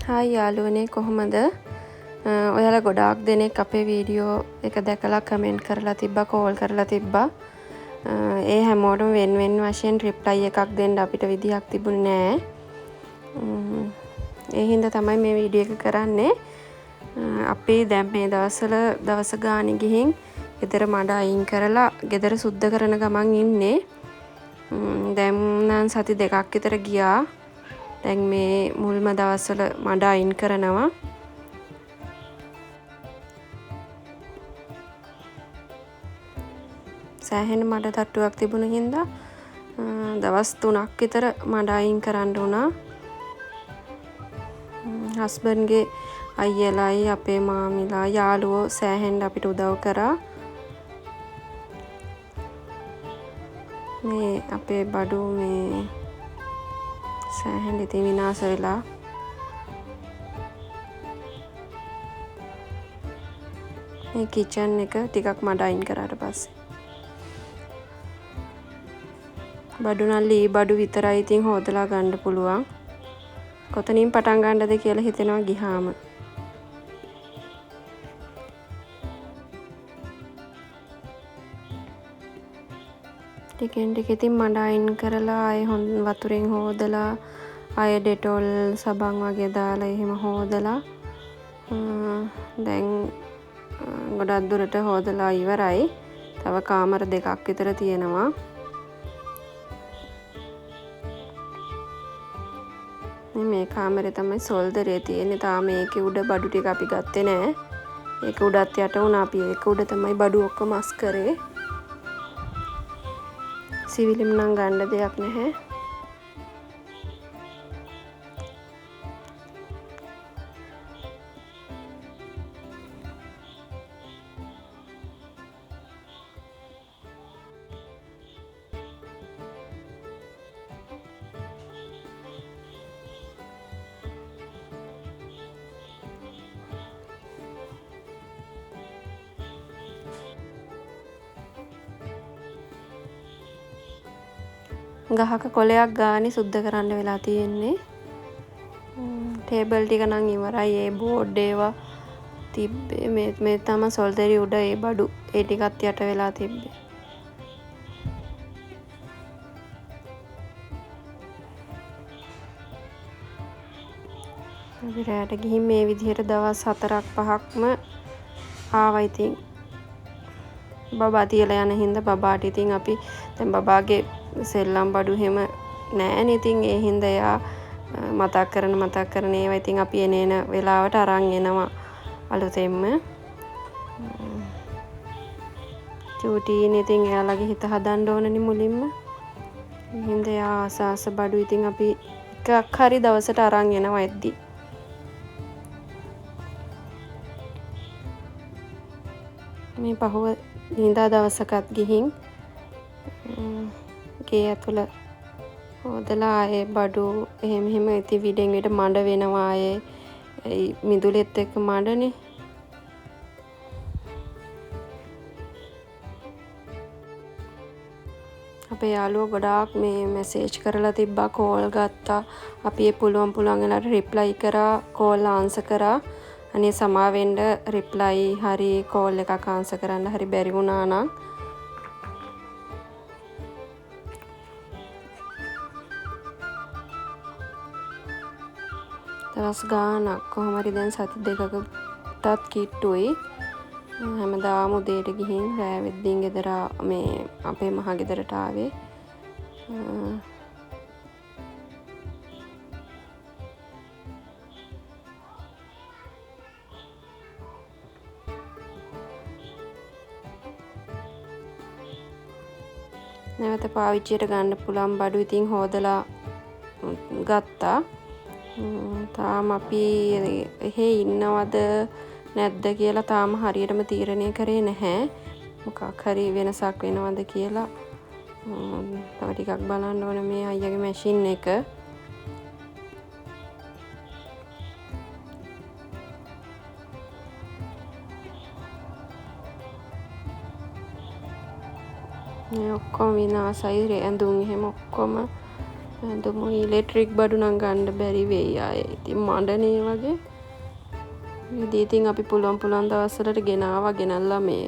Hi යාළුවනේ, කොහොමද? ඔයාලා ගොඩාක් දෙනෙක් අපේ වීඩියෝ එක දැකලා කමෙන්ට් කරලා තිබ්බා, කෝල් කරලා තිබ්බා. ඒ හැමෝටම වෙන් වෙන් වශයෙන් රිප්ලයි එකක් දෙන්න අපිට විදිහක් තිබුණේ නෑ. ඒ හින්දා තමයි මේ වීඩියෝ එක කරන්නේ. අපි දැන් මේ දවස්වල දවස ගානේ ගිහින් ගෙදර මඩ අයින් කරලා ගෙදර සුද්ධ කරන ගමන් ඉන්නේ. දැන් නම් සති දෙකක් විතර ගියා. දැන් මේ මුල්ම දවස්වල මඩ අයින් කරනවා. සෑහෙන මඩ තට්ටුවක් තිබුණ හින්දා දවස් 3ක් විතර මඩ අයින් කරන්න වුණා. හස්බන්ඩ්ගේ අයියලායි අපේ මාමිලා යාළුවෝ සෑහෙන්න අපිට උදව් කරා. මේ අපේ බඩු මේ සෑහෙන්න ඉතින් විනාශ වෙලා. මේ කිචන් එක ටිකක් මඩ අයින් කරාට පස්සේ බඩු නම් ලී බඩු විතරයි ඉතින් හොදලා ගන්න පුළුවන්. කොතනින් පටන් ගන්නද කියලා හිතෙනවා ගිහාම. ටිකෙන් ටික ඉතින් මඩ අයින් කරලා ආයෙ හොඳ වතුරෙන් හොදලා ආයෙ ඩෙටෝල් සබන් වගේ දාලා එහෙම හොදලා දැන් ගොඩක් දුරට හොදලා ඉවරයි. තව කාමර දෙකක් විතර තියෙනවා. මේ කාමරේ තමයි සොල්දරේ තියෙන්නේ. තාම ඒකේ උඩ බඩු ටික අපි ගත්තේ නෑ. ඒක උඩත් යට වුණා. අපි ඒක උඩ තමයි බඩු ඔක්කොම අස් කරේ. සිවිලිම් නම් ගන්න දෙයක් නැහැ. ගහක කොළයක් ගානේ සුද්ධ කරන්න වෙලා තියෙන්නේ. ටේබල් ටික නම් ඉවරයි. ඒ බෝඩ් ඒවා තිබ්බේ. මේ තමයි සොල්දරි උඩ ඒ බඩු ඒ ටිකත් යට වෙලා තිබ්බේ. අපි රැයට ගිහින් මේ විදිහට දවස් 4ක් 5ක්ම ආවා ඉතින්. බබා තියලා යන හින්දා බබාට ඉතින් අපි දැන් බබාගේ සෙල්ලම් බඩු එහෙම නෑනේ. ඉතින් ඒ හින්දා එයා මතක් කරන ඒවා ඉතින් අපි එන එන වෙලාවට අරන් එනවා අලුතෙන්ම. චූටීනේ ඉතින් එයාලගේ හිත හදන්න ඕනනේ මුලින්ම. ඒ හින්දා එයා ආස ආස බඩු ඉතින් අපි එකක් හරි දවසට අරන් එනවා එද්දි. මේ පහුව නිදා දවසකත් ගිහින් ගේ ඇතුළ හොදලා ආයේ බඩු එහෙම එහෙම ඉතින් විඩෙන් විඩ මඩ වෙනවා ආයේ. ඒ මිදුලෙත් එක්ක මඩනේ. අපේ යාළුවෝ ගොඩාක් මේ මැසේජ් කරලා තිබ්බා, කෝල් ගත්තා. අපි ඒ පුළුවන් පුළුවන් වෙලාවට රිප්ලයි කරා, කෝල් ආන්සර් කරා. අනේ සමා වෙන්න රිප්ලයි හරි කෝල් එකක් ආන්සර් කරන්න හරි බැරි වුණා නම්. දවස් ගාණක් කොහොම හරි දැන් සති දෙකකටත් කිට්ටුයි. හැමදාම උදේට ගිහින් රෑ වෙද්දීන් ගෙදර මේ අපේ මහ ගෙදරට ආවේ. නැවත පාවිච්චියට ගන්න පුළුවන් බඩු ඉතින් හොදලා ගත්තා. තාම අපි එහෙ ඉන්නවද නැද්ද කියලා තාම හරියටම තීරණය කරේ නැහැ. මොකක් හරි වෙනසක් වෙනවද කියලා. තව ටිකක් බලන්න ඕන මේ අයියාගේ මැෂින් එක. මේ ඔක්කොම විනාශයි. ඇඳුම් එහෙම ඔක්කොම ඇඳුම් ඉලෙක්ට්‍රික් බඩු නම් ගන්න බැරි වෙයි ආයේ. ඉතින් මඩනේ වගේ. ඉතින් අපි පුළුවන් පුළුවන් දවස්වලට ගෙනාවා. ගෙනල්ලා මේ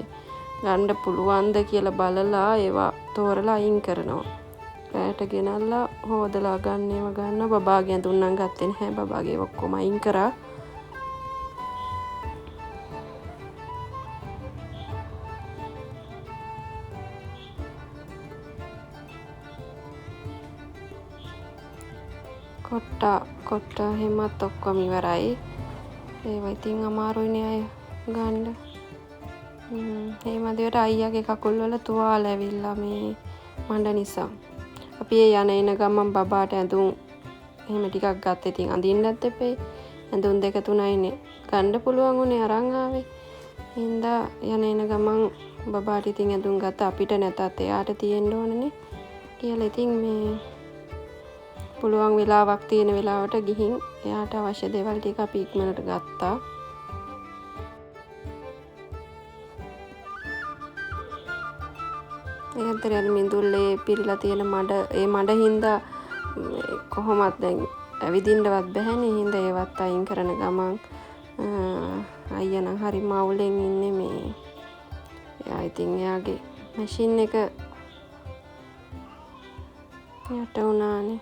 ගන්න පුළුවන්ද කියලා බලලා ඒවා තෝරලා අයින් කරනවා. රැයට ගෙනල්ලා හොදලා ගන්න ඒවා ගන්නවා. බබාගේ ඇඳුම් නම් ගත්තේ නැහැ. බබාගේ ඒවා ඔක්කොම අයින් කරා. කොට්ටා එහෙමත් ඔක්කොම ඉවරයි. ඒවා ඉතින් අමාරුයිනේ අය ගන්න. ඒ මදිවට අයියාගේ කකුල් වල තුවාල ඇවිල්ලා මේ මඩ නිසා. අපි ඒ යන එන ගමන් බබාට ඇඳුම් එහෙම ටිකක් ගත්තා. ඉතින් අඳින්නත් එපෙයි. ඇඳුම් දෙක තුනයිනේ ගන්න පුළුවන් උනේ අරන් ආවේ. හින්දා යන එන ගමන් බබාට ඉතින් ඇඳුම් ගත්තා. අපිට නැතත් එයාට තියෙන්න ඕනනේ කියලා ඉතින් මේ පුළුවන් වෙලාවක් තියෙන වෙලාවට ගිහින් එයාට අවශ්‍ය දේවල් ටික අපි ඉක්මනට ගත්තා. ඒ අතරේ අර මිදුල්ලේ පිරීලා තියෙන මඩ, ඒ මඩ හින්දා කොහොමත් දැන් ඇවිදින්නවත් බැහැනේ. හින්දා ඒවත් අයින් කරන ගමන් අයියා නම් හරිම අවුලෙන් ඉන්නේ මේ. එයා ඉතින් එයාගේ මැෂින් එක යට වුණානේ.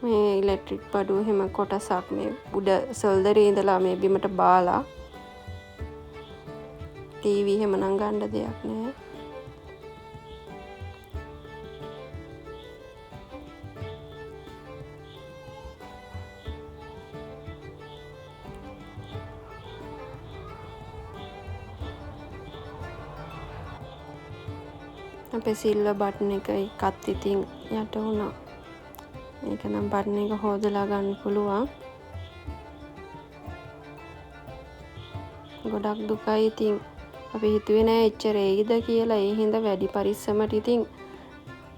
මේ ඉලෙක්ට්‍රික් බඩු එහෙම කොටසක් මේ උඩ සොල්දරේ ඉඳලා මේ බිමට බාලා. ටීවී එහෙම නම් ගන්න දෙයක් නෑ. අපේ සිල්වර් බටන් එක එකත් ඉතින් යට වුණා. ඒක නම් බටන් එක හොදලා ගන්න පුළුවන්. ගොඩක් දුකයි ඉතින්. අපි හිතුවේ නෑ එච්චර එයිද කියලා. ඒ හින්දා වැඩි පරිස්සමට ඉතින්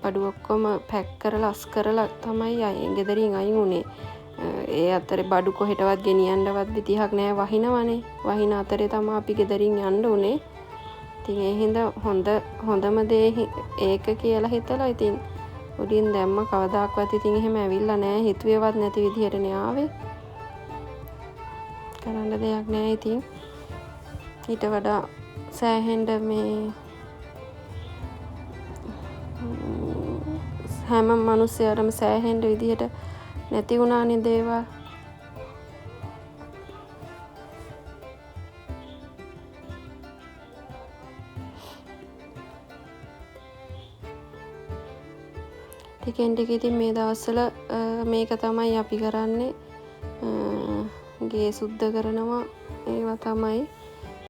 බඩු ඔක්කොම පැක් කරලා අස් කරලා තමයි ගෙදරින් අයින් වුණේ. ඒ අතරේ බඩු කොහෙටවත් ගෙනියන්නවත් විදිහක් නෑ, වහිනවනේ. වහින අතරේ තමයි අපි ගෙදරින් යන්න උනේ. ඉතින් ඒ හින්දා හොඳම දේ ඒක කියලා හිතලා ඉතින් උඩින් දැම්ම. කවදාක්වත් ඉතින් එහෙම ඇවිල්ලා නෑ. හිතුවේවත් නැති විදිහටනේ ආවේ. කරන්න දෙයක් නෑ ඉතින්. ඊට වඩා සෑහෙන්න මේ හැම මනුස්සයාටම සෑහෙන්න විදිහට නැති වුණානේ දේවල්. ටිකෙන් ටික ඉතින් මේ දවස්වල මේක තමයි අපි කරන්නේ. ගේ සුද්ධ කරනවා ඒවා තමයි.